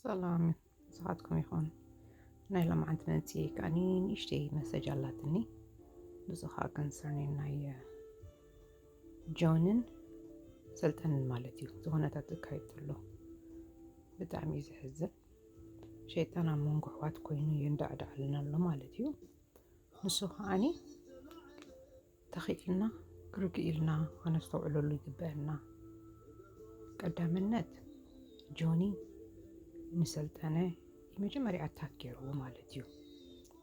ሰላም ንስኻትኩም ይኹን። ናይ ሎማዓንቲ መምፅኢ ከዓኒ ንእሽተይ መሰጅ ኣላትኒ። ንሱ ከዓ concerning ናይ ጆንን ሰልጠንን ማለት እዩ። ዝኾነታት ዝካየድ ዘሎ ብጣዕሚ እዩ ዘሕዝን። ሸይጣን ኣብ መንጎ ኣሕዋት ኮይኑ የንዳዕዳዕልና ኣሎ ማለት እዩ። ንሱ ከዓኒ ተኽኢልና ርግእ ኢልና ከነስተውዕለሉ ይግበአና። ቀዳምነት ጆኒ ንሰልጠነ መጀመርያ ኣታክ ገይርዎ ማለት እዩ።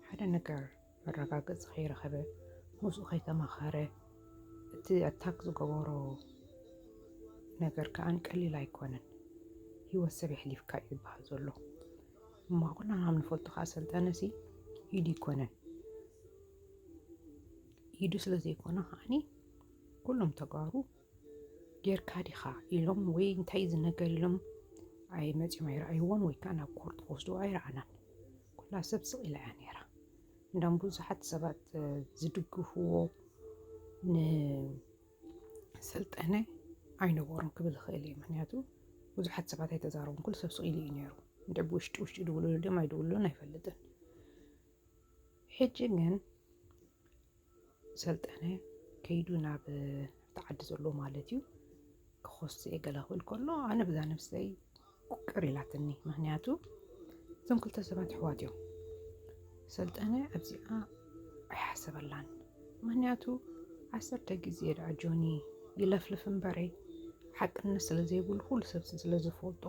ሓደ ነገር መረጋገፂ ከይረኸበ ምስኡ ከይተማኸረ እቲ ኣታክ ዝገበሮ ነገር ከዓን ቀሊል ኣይኮነን። ህይወት ሰብ የሕሊፍካ እዩ ዝበሃል ዘሎ። እሞ ኩልና ከም ንፈልጦ ከዓ ሰልጠነ ሲ ኢዱ ይኮነን። ኢዱ ስለ ዘይኮነ ከዓኒ ኩሎም ተጋሩ ጌርካ ዲኻ ኢሎም ወይ እንታይ እዚ ነገር ኢሎም ኣይመፅዮም ኣይረኣይዎን ወይ ከዓ ናብ ኮርት ክወስድዎ ኣይረኣናን። ኩላ ሰብ ስቕ ኢላ እያ ነይራ። እንዳም ብዙሓት ሰባት ዝድግፍዎ ንሰልጠነ ኣይነበሩን ክብል ይኽእል እየ። ምክንያቱ ብዙሓት ሰባት ኣይተዛረቡን፣ ኩሉ ሰብ ስቕ ኢሉ እዩ ነይሩ። እንደ ውሽጢ ውሽጢ ድውልሉ ድም ኣይድውልሉን ኣይፈልጥን። ሕጂ ግን ሰልጠነ ከይዱ ናብ እቲ ዓዲ ዘሎ ማለት እዩ ክኾስየ ገለ ክብል ከሎ ኣነ ብዛ ነብሰይ ቅር ኢላትኒ። ምክንያቱ እዞም ክልተ ሰባት ኣሕዋት እዮም። ሰልጠነ ኣብዚኣ ኣይሓሰበላን። ምክንያቱ ዓሰርተ ግዜ ደኣ ጆኒ ይለፍልፍ እምበረ ሓቅነት ስለ ዘይብሉ ኩሉ ሰብ ስለ ዝፈልጦ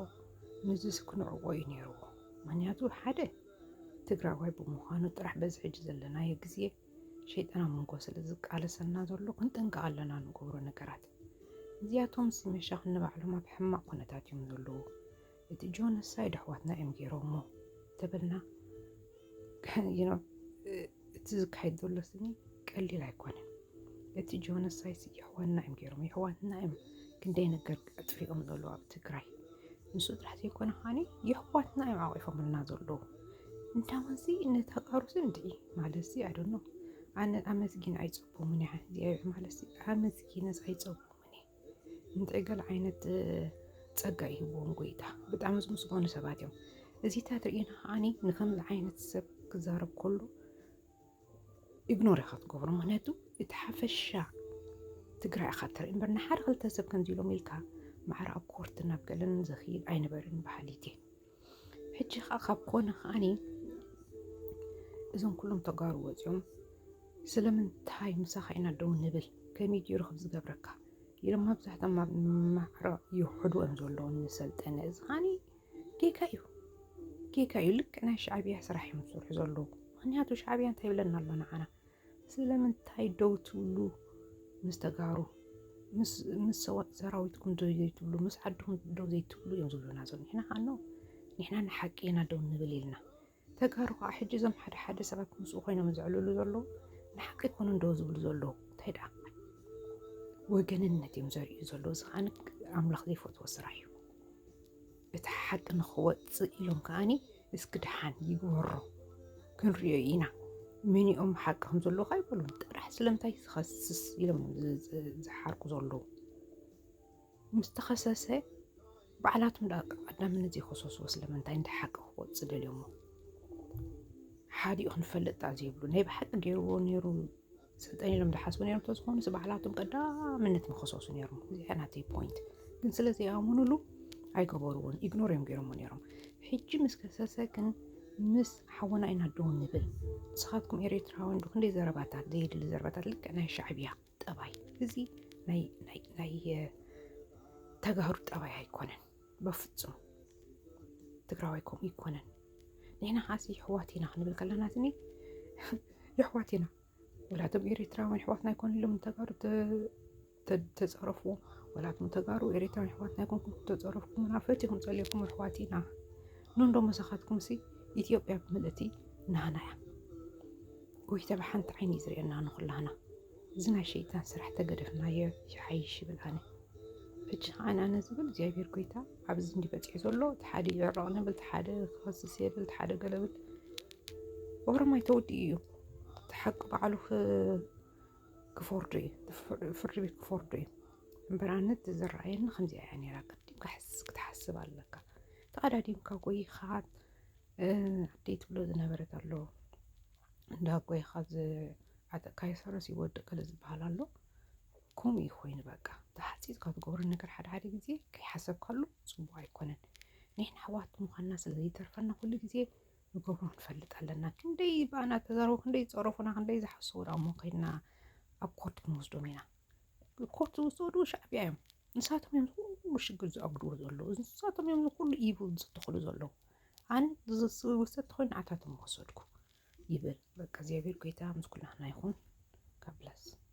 ንዝስ ክንዕቆ እዩ ነይርዎ። ምክንያቱ ሓደ ትግራዋይ ብምዃኑ ጥራሕ በዚ ሕጂ ዘለናዮ ግዜ ሸይጣን ኣብ መንጎ ስለ ዝቃለሰና ዘሎ ክንጥንቀቕ ኣለና ንገብሮ ነገራት። እዚኣቶም ሲ መሻኽ ንባዕሎም ኣብ ሕማቕ ኩነታት እዮም ዘለዉ። እቲ ጆነሳይድ ኣሕዋትና እዮም ገይሮሞ ተበልና you know፣ እቲ ዝካየድ ዘሎ ስኒ ቀሊል ኣይኮነን። እቲ ጆነሳይድ ሲ የሕዋትና እዮም ገይሮም። የሕዋትና እዮም ክንደይ ነገር ኣጥፊኦም ዘለዉ ኣብ ትግራይ። ንሱ ጥራሕ ዘይኮነ ከዓኒ የሕዋትና እዮም ዓቂፎምልና ዘለዉ። እንዳመዚ ነታ ቃሩሲ እንድዒ ማለት ሲ ኣደኖ ኣነ ኣመስጊን ኣይጸቦምን እያ እዚኣ ማለት ሲ ኣመስጊነስ ኣይጸቦምን እየ። እንታይ ገለ ዓይነት እ፣ ጸጋ ይህብዎም ጎይታ። ብጣዕሚ ዝምስገኑ ሰባት እዮም። እዚታት ርኢና ከዓኒ ንከምዚ ዓይነት ሰብ ክዛረብ ከሎ ኢግኖር ኢኻ ትገብሮ። ምክንያቱ እቲ ሓፈሻ ትግራይ ኢኻ ትርኢ እምበር ንሓደ ክልተ ሰብ ከምዚ ኢሎም ኢልካ ማዕረ ኣብ ኮርት ናብ ገለን ዘኽይድ ኣይነበርን በሃሊት እየ። ሕጂ ከዓ ካብ ኮነ ከዓኒ እዞም ኩሎም ተጋሩ ወፂኦም ስለምንታይ ምሳኻ ኢና ደው ንብል ከመይ ገይሩ ከም ዝገብረካ ኢሎም መብዛሕቶም ኣብ ማዕረ ይውሕዱ እዮም ዘለዉ ንሰልጠነ። እዚ ከዓኒ ጌጋ እዩ። ጌጋ እዩ። ልክዕ ናይ ሻዕብያ ስራሕ እዮም ዝሰርሑ ዘለዉ። ምክንያቱ ሻዕብያ እንታይ ይብለና ኣሎ ንዓና? ስለምንታይ ደው ትብሉ ምስ ተጋሩ? ምስ ምስ ሰዋ- ሰራዊትኩም ደው ዘይትብሉ፣ ምስ ዓድኹም ደው ዘይትብሉ እዮም ዝብሉና ዘሎ። ንሕና ከኣ ኖ፣ ንሕና ንሓቂ ኢና ደው ንብል ኢልና። ተጋሩ ከኣ ሕጂ እዞም ሓደ ሓደ ሰባት ምስኡ ኮይኖም ዘዕልሉ ዘለዉ ንሓቂ ኣይኮኑን ደው ዝብሉ ዘለዉ። እንታይ ደኣ ወገንነት እዮም ዘርእዩ ዘለዉ። እዚ ከኣ ኣምላኽ ዘይፈትዎ ስራሕ እዩ። እቲ ሓቂ ንኽወፅእ ኢሎም ከዓኒ እስኪ ደሓን ይግበሮ ክንሪኦ ኢና። መኒኦም ሓቂ ከም ዘለዉ ከ ኣይበሉን። ጥራሕ ስለምንታይ ዝኸስስ ኢሎም እዮም ዝ- ዝ- ዝሓርቁ ዘለዉ። ምስ ተኸሰሰ ባዕላቶም ደኣ ቀዳምነት ዘይከሰስዎ ስለምንታይ? እንታይ ሓቂ ክወፅእ ደልዮሞ ሓዲኡ ክንፈልጥ ደኣ ዘይብሉ ናይ ብሓቂ ገይርዎ ነይሩ ሰልጠን ኢሎም ዝሓስቡ ነይሮም ተዝኾኑ ስ ባዕላቶም ቀዳምነት ምኸሰሱ ነይሮም። እዚኣ ናተይ ፖይንት ግን ስለ ዘይኣመኑሉ ኣይገበርዎን፣ ኢግኖር እዮም ገይሮሞ ነይሮም። ሕጂ ምስ ከሰሰ ግን ምስ ሓወና ኢና ደው ንብል። ንስኻትኩም ኤርትራውያን ዶ ክንደይ ዘረባታት፣ ዘየድሊ ዘረባታት፣ ልክዕ ናይ ሻዕብያ ጠባይ። እዚ ናይ ናይ ናይ እ፣ ተጋሩ ጠባይ ኣይኮነን በፍጹም። ትግራዋይ ከምኡ ይኮነን። ንሕና ኻሲ የሕዋት ኢና ክንብል ከለና ስኒ የሕዋት ኢና። ወላቶም ኤርትራውያን የሕዋትና ኣይኮኑ ኢሎም ተጋሩ ተ- ተ- ተፀረፍዎም። ወላቶም ተጋሩ ኤርትራውያን የሕዋትና ኣይኮንኩም ተፀረፍኩምና ፈቲኹም ፀሊእኩም የሕዋት ኢና። ኖንዶ መሳኻትኩም ሲ ኢትዮጵያ ብምልእቲ ናህና እያ። ጎይታ ብሓንቲ ዓይኒ እዩ ዝርእየና ንኹላህና። እዚ ናይ ሸይጣን ስራሕ ተገደፍናዮ ይሓይሽ ይብል ኣነ። ሕጂ ኸዓ ኣነ ዝብል እግዚኣብሔር ጎይታ ኣብዚ እንዲ በፂሑ ዘሎ እቲ ሓደ ይዕረቕ ንብል፣ እቲ ሓደ ክኸስስ የብል፣ እቲ ሓደ ገለብል ኦሮማይ ተወዲኡ እዩ። እቲ ሓቂ ባዕሉ ክ- ክፈርዶ እዩ። እቲ ፍር- ፍርዲ ቤት ክፈርዶ እዩ። እምበር ኣነ እቲ ዝረኣየኒ ከምዚኣ እያ ነይራ። ቅድም ክሕስ ክትሓስብ ኣለካ። ኣዳዲምካ ጎይኻ ኣደይ ትብሎ ዝነበረት ኣሎ። እንዳ ጎይኻ ዝዓጠቃይ ሰረስ ይወድቅ ዝበሃል ኣሎ። ከምኡ ይኮይኑ በቃ። ተሓፂፅካ ትገብሮ ነገር ሓደ ሓደ ግዜ ከይሓሰብካሉ ፅቡቅ ኣይኮነን። ንሕና ኣሕዋት ምዃንና ስለ ዘይተርፈና ኩሉ ግዜ ንገብሮ ንፈልጥ ኣለና። ክንደይ ብኣና ተዛረቡ፣ ክንደይ ዝፀረፉና፣ ክንደይ ዝሓሰቡና እሞ ከይድና ኣብ ኮርት ክንወስዶም ኢና። ኮርት ዝወሰዱ ሻዕብያ እዮም። ንሳቶም እዮም ኩሉ ሽግር ዝኣጉድዎ ዘለዉ። ንሳቶም እዮም ኩሉ ኢቭል ዝተኽሉ ዘለዉ። ኣነ ዝወሰድ ተኮይኑ ንዓታቶም ወሰድኩ ይብል። በቃ እግዚኣብሔር ጎይታ ምስ ኩላህና ይኹን። God bless።